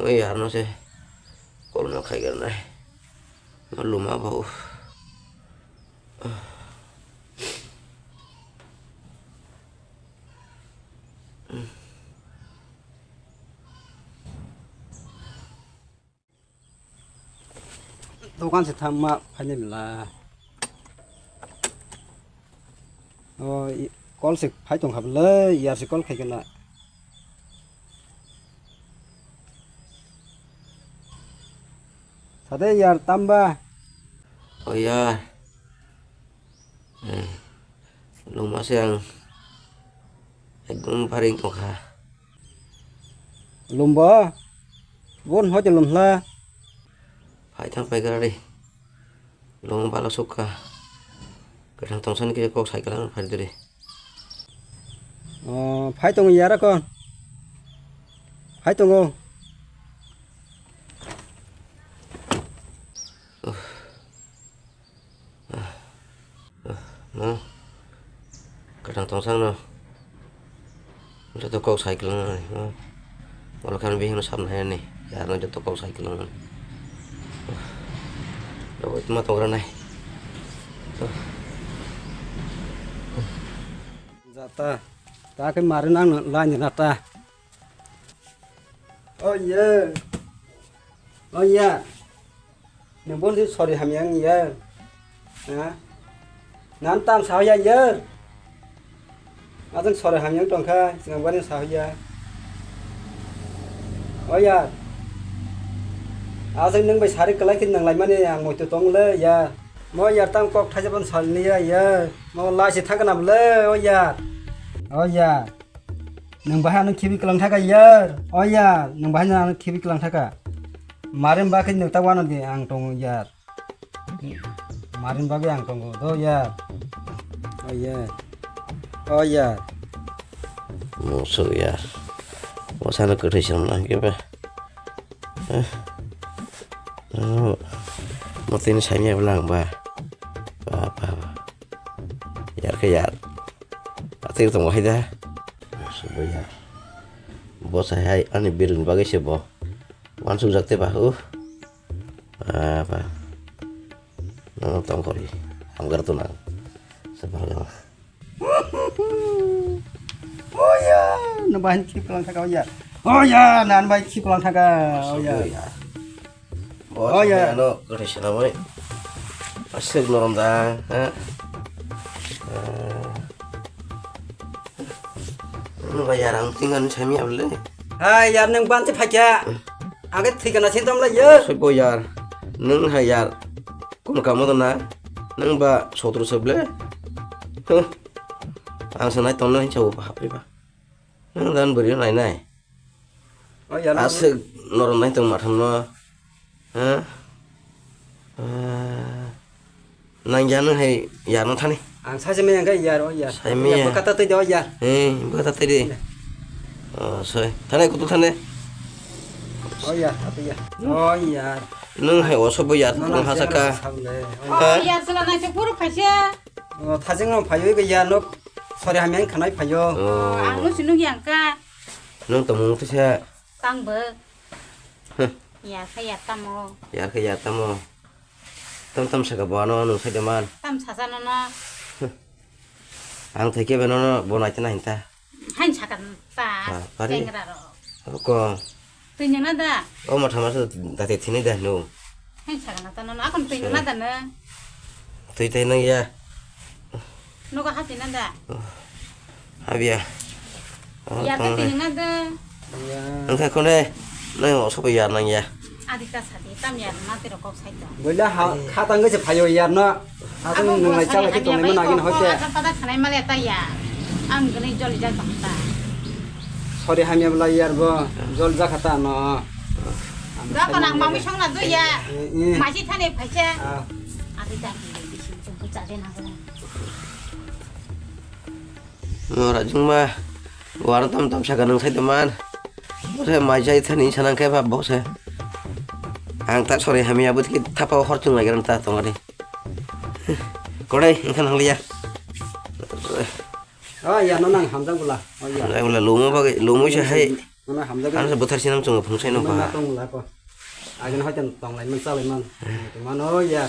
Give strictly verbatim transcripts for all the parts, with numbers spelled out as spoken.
Oi, ano se kolno khai gana. Luma bo. Dokan se thamma phaini bela. O, i, kol se phai tong kha bele, yar se kol khai kana. Sade yar tamba. O yar. Hmm. Luma se ang ekdom pharing tong kha. Lumba? Bon hoi de lumhla. Phai thang phai gari. Lung bala sukha. Kwthang tongsani khe kok cycle ang phai diri. Oh, phai tongo yara kon. Phai tongo. No. Kwthang tongsang no. Joto kok cycle no. Wala kan bihino samna hayani. Yarno joto kok cycle no. Rabo itma tongra nai. Jata. Ta khe mari nang lain na ta. Oh yeah. Oh yeah. Nang bon si sorry hamyang ya. Ha? Nan tam sahya ya. Ajang sorry hamyang tongkha, sinang bani sahya. Oh yeah. Ajang nang bai sari kalai kin nang lai mani ang moito tong le ya. Mo yar tam kok thaja ban sal ni ya ya. Mo lai si thang na le oh yeah. Oh yeah. Nwng bahai ano khibi kwlang thaka yar. O yar, nwng bahai ano khibi kwlang thaka. Marim bakhe nwng ta wano di ang tongo yar. Marim bagwi ang tongo do yar. O yar. O yar. Musu yar. Wasano kwthwi swnam lang khe ba. Eh. Oh. Motini saimya bwlang ba. Ba ba ba. Yar khe yar. Atwir tongo hai da. Subaya. Bo sai hai ani birni bagwi se bo. Wansuk jak te ba hu. Ba ba. No tong kori. Hamgar tu nang. Sabar nang. Oya, no bahin khip lang thaka oya. Oya, nan bai khip lang thaka oya. Subaya. Oh, ya. Ano kwthwi swnamwi. Aswk norom da, ha? Nwng bai yar ang tingani sami abole. Hai, yar nwng bansi phaikha. Age thikana sintom lai yo. Soi bo yar. Nwng hai yar. Kun kamo na? Nwng ba sotro seble. Huh. Ang sanai tongna hinsa bo hapri ba. Nwng dan bwrwi nai nai. Oh, ya, no. Aswk norom nai tong matham no. Ha? Ah. Nang ya nang hai ya no thani. Ang sai se me yang kai ya ro ya. Sai me ya. Bwkha ta twi de o ya. Eh, bwkha ta twi de. Ya. Oh, sai. Thani kutu thani. Oh ya, ta twi ya. Oh ya. Nwng hai oso bo ya, nwng ha saka. Oh, ya sala nai se puru khaise. Oh, thajeng no phayo ga ya no. Sori hamya khanai phayo. Oh, ang no sinung yang ka. Nwng tongmung tisa. Tang bwk. Huh. Yar khe yar tamo. Yar khe yar tamo. Tam tam saka bo ano nwng sai de man. Tam sasa no no. Huh. Ang thai khe beno no bo nai tana hinta. Hain saka ta. Ah, pari. Tengra ro. Ko. Twi nang na da. O ma thama sa da te thini da no. Hain saka na ta no no. Akon twi nang na da no. Twi tai nang ya. Nogo hapina da? Habia. Yar tong tini na da. Engkha khone nai oso ko yar nang ya. Adita sadi tam yar na tiro kok sai to. Boila ha khatang ge se phayo yar na. Abo nung nai chala ki tong ma nagin hote. Ada pada khanai male ta ya. Ang gani jol ja ta. Sori hamya bla yar bo jol ja khata no. Da ko nang mami song na do ya. Masi thane phaisa. Adita. Mora jungma, wara tam tam saka nung sai teman. Bose mai jai thani sanang khe ba bose. Ang ta sori hamya but ki thapa hor chung lai ta tongani. Kodai, engkha nang liya. Oh ya, no nang hamjak bula. Oh ya. Hamjak bula, lumo bagwi, lumo se hai. No nang hamjak. Ano se buthar sinam chungo phung sai no ba. Tong bula ko. Agin hoite tong lai man, cha lai man. Tong man, oh ya.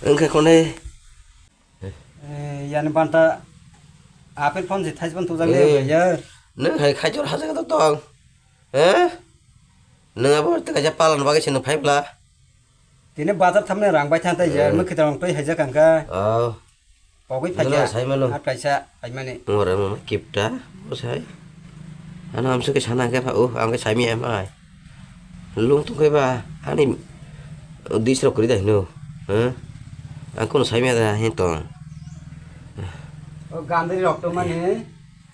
Wngkhe konai. Eh, yani banta apel phone je thais ban tujak le ya. Nang hai khai jor hajak to tong. Eh? Nang abo te kaja palan bagwi sino phai bla. Tini bazar thamne rang bai thang tai ya, mukhi tong twi haijak ang kha. Oh. Pogwi phai ya. Sai mano. At kaisa, phai mani. Ngora mama kipta, o sai. Ano amso ke sana ke pha, oh, ang ke sai mi em ai. Lung tu ke ba, ani dis rok kri dai no. Huh? Ang kono sai mi da hin tong. O gandri rok to mani.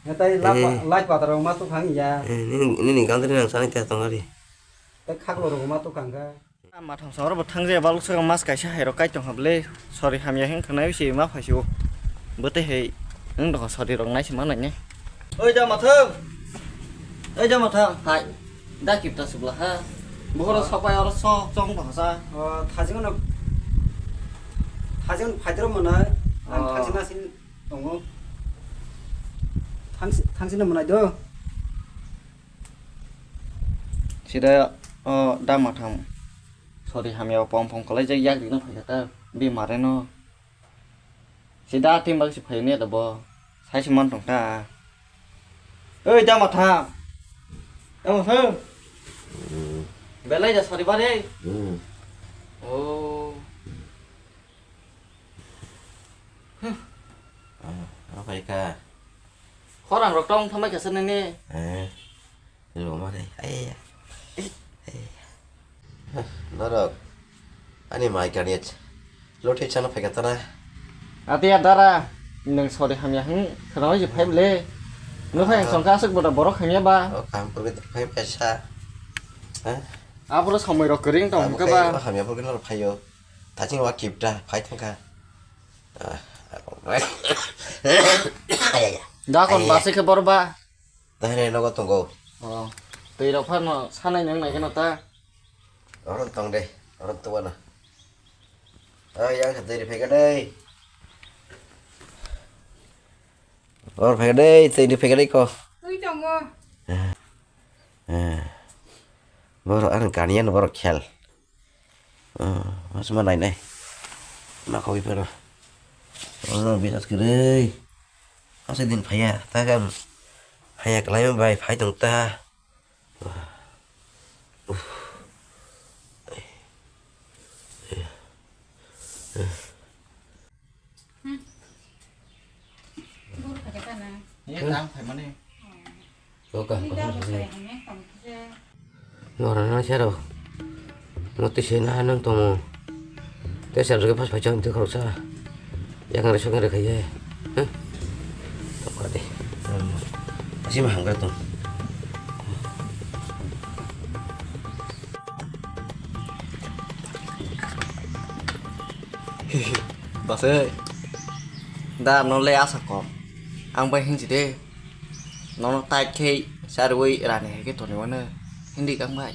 Ngetai lak pa-, lak pataro ma tu phang ya. Eh, nini, nini gandri nang sani te tong ari. Te khaklo rok ma tu khang kha. Mathang songro bo thang je baluk saka mas kaisa hai rok kai tong hable. Sorry hamya hin khna bisi ma phai si o. Bote hei. Nang dong sorry rok nai si ma nai ne. Oi da mathang. Oi da mathang. Hai. Da kipta subla ha. Bohoro sopai oro sok chong bhasa. O thajing no. Thajing phaidro mana. Ang thajing na sin. Tongo. Thangsi, thangsi no mwnai do. Sida o da mathang. Sorry hamya pom pom kalai jak yak rino phai ta. Bi mare no. Sida tim bak si phai ne da bo. Sai si man tong ta. Oi da mathang. Da mathang. Belai da sorry bare. Oh. Ah, apa ika? Khorang rok tong thamai kasa nini. Eh, lo mare, ai ya. Norok, ani mai kani ach. Lo te chana phai katana. Ati ya dara, nang sorry hamya hing, khana je phai le. No phai songka asuk boda borok hamya ba. Oh, kam purbe phai paisa. Hah? Abro samoi rok kering tong ka ba. Hamya purbe no phayo. Thaching wa kipta phai thangkha. Ah, dakon basi khe borba. Tahre nogo tongo. Oh, tei rok phano sanai nang nai keno ta. Oro tong de, oro tong na. Ai yang kha tei phai ka dei. Oro phai ka dei, tei phai ka dei ko. Ui tongo. Eh. Borok ano kaniya no borok khel. Ah, mas ma nai nai. Ma khawi pero. Oh, binas kiri. Asa din phaya, ta kam. Haya kalai bai phai tong ta. Norok na sero. Moti se na nang tongo. Te sero ke pas phai chang te khoroksa. Yang re sokeng re khaiye. Tokade. Asi ma hamgra tong. Basai. Da no le asa kom. Ang bai hinsi de. Nono tight khe charwi rani hai khe toni wano. Hindi kang bai.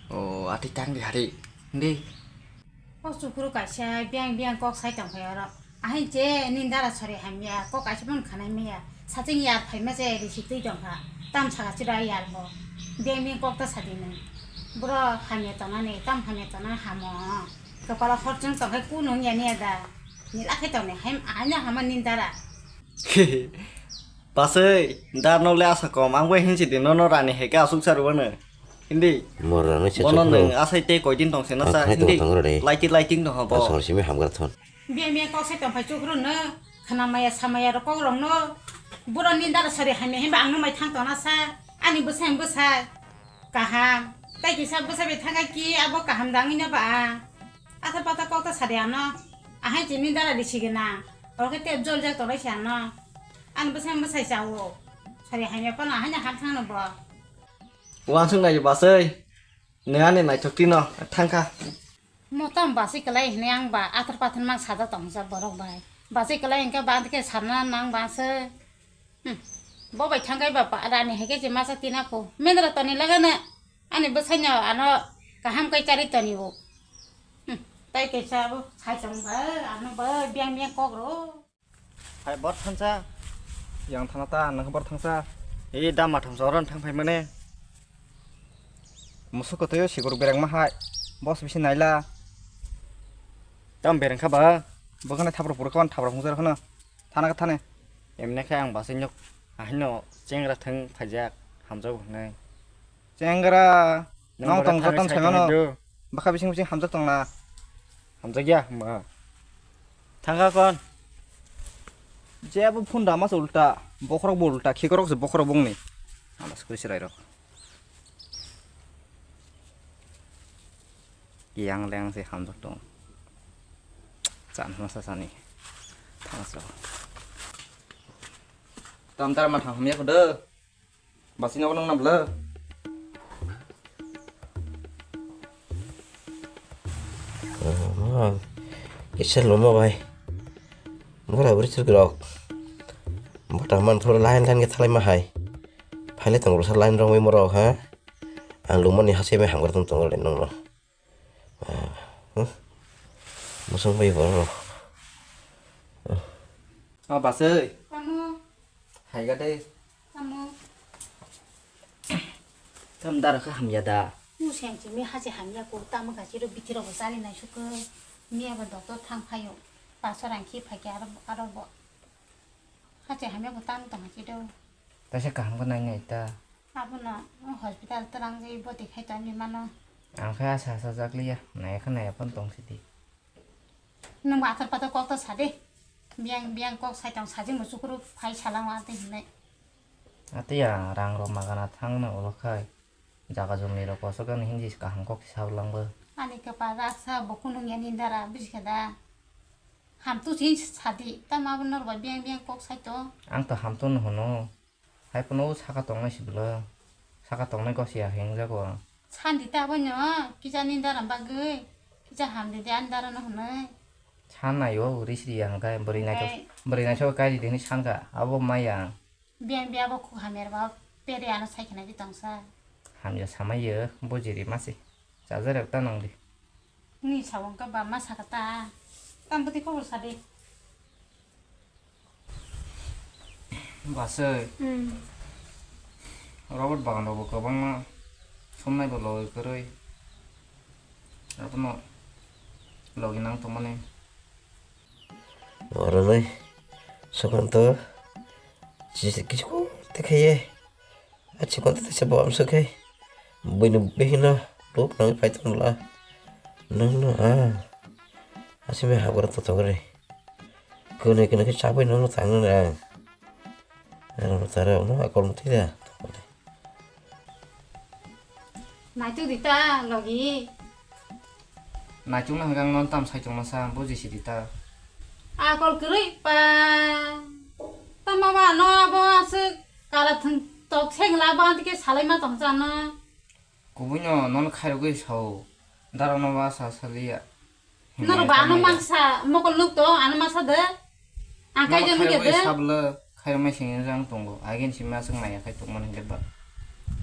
O ati tang di hari. Hindi. O chukuru kaisa biang biang kok sai tong phai oro. Ahin che nini dara sori hamya, kok kaisa phano khanai maya. Saching yar phaima se risi twi tongkha. Tam saka chira yar bo. Beng beng kok ta sadi nung. Bro hamya tongnani, tam hamya tongnani hamo. Kapala horchung tongkhai ku nung ya niya da. Nila khe tongnai, haino hama nini dara. Pasai, dar nok le asa kom, ang bai hinsi di nono rani hai ka asuk saru bano. Hindi. Mor rani se bono chokro. Nung asai tei koi din tong se na sa, hindi. Lighting lighting tong habo. Asor simi hamgar thon. Biya miya kok sai tongphai chukru no, khana maya samaya rok kok rok no, buro ni dara sari hamya himba ang no mai thang tona sa, ani bwsai bwsai, kaham, tai kisa bwsai bai thangkha ki abo kaham dangwi no ba ang, ata pata kok ta sari ano, ahai chini dara risi gana, oro khe tep jol jak tonai si ano, ani bwsai bwsai chawo, sari hamya pano ahai no ham thang no bo. Wansuk nai basai, neng ani naithok tino thangkha. Mo tamo bachai kwlai hinwi ang ba athar pathar mang sajak tongsa borok bai. Bachai kwlai hwnkhe ba khe sana nang ba se. Hmm. Bo bai thangkhai ba pa rani hai khe je masa tina pho. Mendra toni laga ne ani bwsai no ano kaham kai chari toni bo. Hmm. Tai kaisa bo sai tong ba ano ba biang biang kok ro. Hai bor thansa. Yang thana ta, nang bar thangsa. E dama thangsa oron thang phai mane. Musuk kotoyo sigur bereng ma hai. Boss bisi naila. Tam bereng kha ba? Bo khana thapro puro khan thapro phungsa khana. Thana ka thane. Emne kha ang basi nyok. Ahino chengra thang phaijak hamjak hwnai. Chengra. Nang Nang bara tong thani jotom sai saimano. Tongwi do. Bwkha bising bising hamjak tongna. Hamjakya hwnba. Thangkha kon. Jebo phone da mas ulta. Bokhorok bo ulta. Khikorok se bokhorok bongni. Amas kuri sirai rok. Yang leng se hamjak tong. Chan masa sani. Thangsa. Tam tar ma thang hamya khudo. Basi nogo nang nabla. Kisa loma bai. Bora bori sir grok. Bota man thor line line ke thalai ma hai. Phaile tong sa line rong bai moro ha. Ang lumani hase bai hamgar tong tong le nong no. Musung bai borok. O basoi. Tamo. Haiga de. Tamo. Tam dara kha hamya da. Museng chimi hache hamya ko tamo gachiro bitirok bo chari nai sukhe. Miya bo doctor thang phaio. Paso rang khi phaikhe aro aro bo. Hache hamya bo tamo tong hachi do. Kaisa kaham khe nainai ta. Abono hospital twlangjagwi bwtwi khai tongwi mano. Ang khe asa asa jakliya, naiya khe naiya phano tong sidi. Nwng bo athar pathar kok ta sa de. Biyang biyang kok sai tong sajing bo chukuru phai salang wa tei hinai. Atiya rang rok magana thangna ulo khai. Jaga jumi rok kosok ani hindi kaham kok sa ulang bo. Ani kwpal raksa bo kunung yani dara bujikha da. Hamtu si sadi, tamo abo norok bai biyang biyang kok saito. Ang to hamtu no hwno. Hai phano o saka tongnai si bwla. Saka tongnai gosiya hengjago ang. Sandi ta abo no, kisa ni dara bagwi, kisa hamdi de ani dara no hwnwi. San naio uri sri ang kai bwrwi naithok, Hai. Bwrwi naithok kai di hwnwi sanka, abo maya ang. Biyang biyang bo khuk hamya rwba peri ano sai khna di tongsa. Hamya samai yo bujiri masi. Chajarok ta nang di. Ni sawang ka ba ma saka ta. Tam bwtwi khobor sa di. Basoi. Hmm. Robot bagan rok bo kwbangma somnai bo logi kwrwi. Abono logi nang tongmani. Oro nai Sukanto chisi kichku te kheye. A chikon te se bo amso khe. Buino bihino luk nang pai tong la. Nang no a. Asime habra to tong re. Kone kone khe chabai nang no tang nang ang. Ano tare ono akol muti da. Naituk di ta logi. Naituk na hwnkhe ang nono tam sai tongma sa buji si di ta. Akol kwrwi pa. Tamo ba no abo aswk kala thwng tok seng la ba antike salai ma tong cha no. Kubui no nono khairogwi sao. Dara no ba sa saliya. Norok ba ano mangsa mokol nuk to ano masa de. Ang kai jani khe de. Sabla khairok mai sing jang tongo. Agin sima sing maya khai tongmani de ba.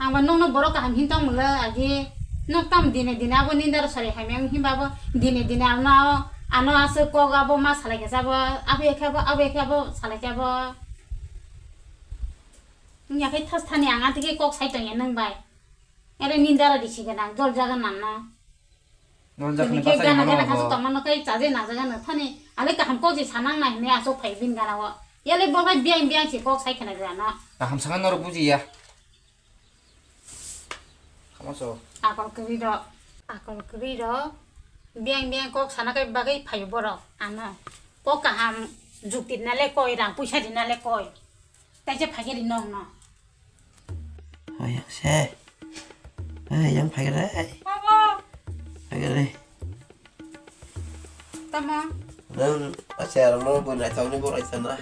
Ang ba nokno borok kaham hin tong mula agi. Nok tam dine dine abo nindar sari hamya ang hin ba bo dine dine ano ano aso kok abo ma salai khe sabo abo ekhe abo abo ekhe abo salai khe abo. Nya khai thas thani ang atike kok sai tong ya nang bai. Ere nindara di sigan ang jol jagan nang no. Nol jakni. Tini khe bachai gana mano gana bo. Khasu tongmano khe chaje na jaga no thani ale kaham kok je sanang nai hinwi aswk phai bini gana o. Yale bo bai biyang biyang se kok sai khna gana. Kaham saka norok bujiya. Kamo so. Akol kwrwi ro. Akol kwrwi ro. Biyang biyang kok sana kai bagwi phaio borok ano. Kok kaham jukti na le koi rang puisa di na le koi. Taisa phagiri nong no. Hai se. Hai yang phagiri. Abo. Phagiri. Tama. Nang acha rano bo na tawni bo raisa na.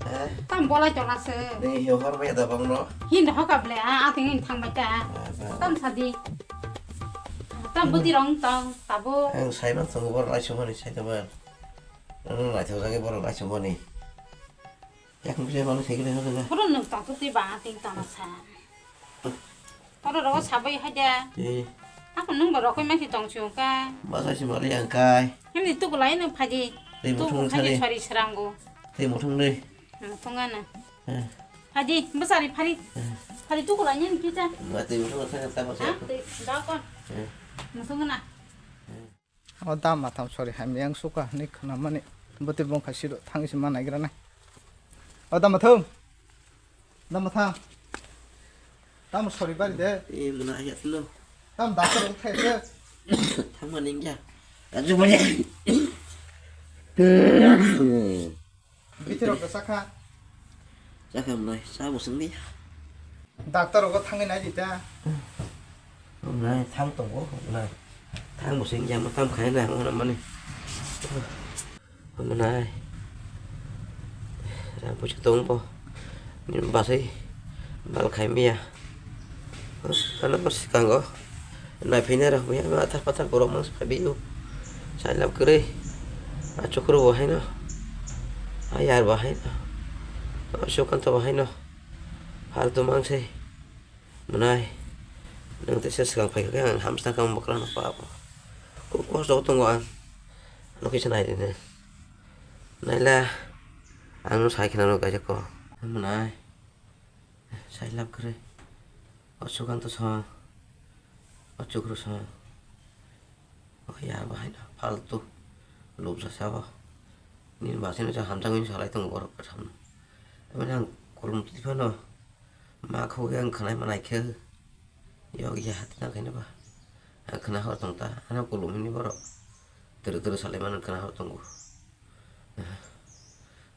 Eh? Tam bolai tona se. Ni yo har bai da bang no. Hin ho ka ble a ating hin thang bai ta. Tam sadi. Tam buti rong tong tabo. Ang sai man tong bo raisa mani sai ta man. Nang na thaw jage bo raisa mani. Yakung kisa mano cycle hino na. Puro nung tong tuti ba ting tong sa. Puro rogo sabai haja. Eh. Ako nung ba rokoi masi tong chungka. Masa si mari angkai. Hini tu kulai nung phaji. Tei muthung phadi sari serango. Tei muthung dei. Ang thungana. Eh. Phadi, bwsari phari. Eh. Phadi tukula nyen kicha. Mati mati mati mati mati. Ha? Tei da kon. Eh. Ang thungana. O da matham sori hamya ang suka ni khna mani. Bwtwi bongkha siro thang si ma naigra nai. O da matham. Da matham. Tamo sori bari de. Eh, muna ayat no. Tam doctor thai se. Thang mani ya. Aju mani. Bitirok da sakha. Sakha mwnai, sa bo swngdi. Doctor rogo thangwi nai di ta. Mwnai, thang tongo, mwnai. Thang bo swngya, ma tam khai na, mwnai mani. Mwnai. Rang puisa tong bo. Ni basai bal khai miya. Ano bwskango naiphainai rok ya, athar pathar borok mangsa phaibaio. Sailab kwrwi. A chukhuru bo haino. A yar bo haino. A sukanto bo haino. Phaltu mangsai. Mwnai. Nwng teisa swkang phaikha khe ang hamsna khe ang bwkrano pa bo. Kok kosto tongo ang. Ano kisa nai di ne. Naila. Ang no sai khna no kaisa ko. Mwnai. Sailab kwrwi. O sukanto song. O chukhru song. O ya bahai no faltu. Lubsa sabo. Nini basino cha hamjak wngwi salai tongo borok kwtham. Tamani ang kulum twi phano. Ma khogwi ang khwnai manai khe. Yok ya hati na khaina ba. Ang khwna hor tong ta. Ano kulum hini borok. Turu turu salai mano khwna hor tongo.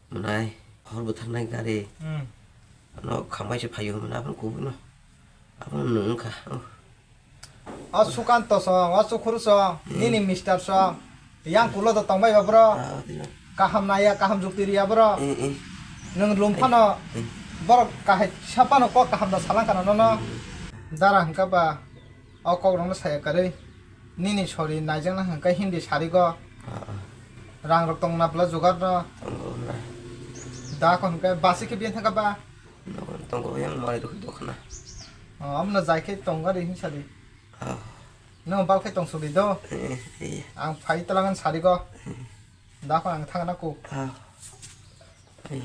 Mwnai, hor bwtharnai gari. Hmm. Ano khambai se phaio hwnwi aboni kubui no. Abo nwng wngkha. Oh. O Sukanto song, o Chukhuru song, hmm, nini mister song. Yang kulo do tongbai ba bro. Ah, tino. Kaham naya, kaham jukti riya bro. Eh, eh. Nwng lum phano eh, eh, borok kahai sa phano kok kaham da salang kana nono. Hmm. Dara hwnkha ba. O kok rokno saya kwrwi. Nini sori naijakna hwnkhe hindi sarigo. Ah, ah. Rang rok tong na bwla jugar no. Tongo na. Da ko hwnkhe basi khe bini thangkha ba. Nogo tongo yang mari rok dokhna. Oh, amno jai khe tong gari hin sadi. Ah. No bal khe tong sudi do. Eh, eh. Ang phai talangan sarigo. Eh. Da ko ang thangna ko. Ah. Eh.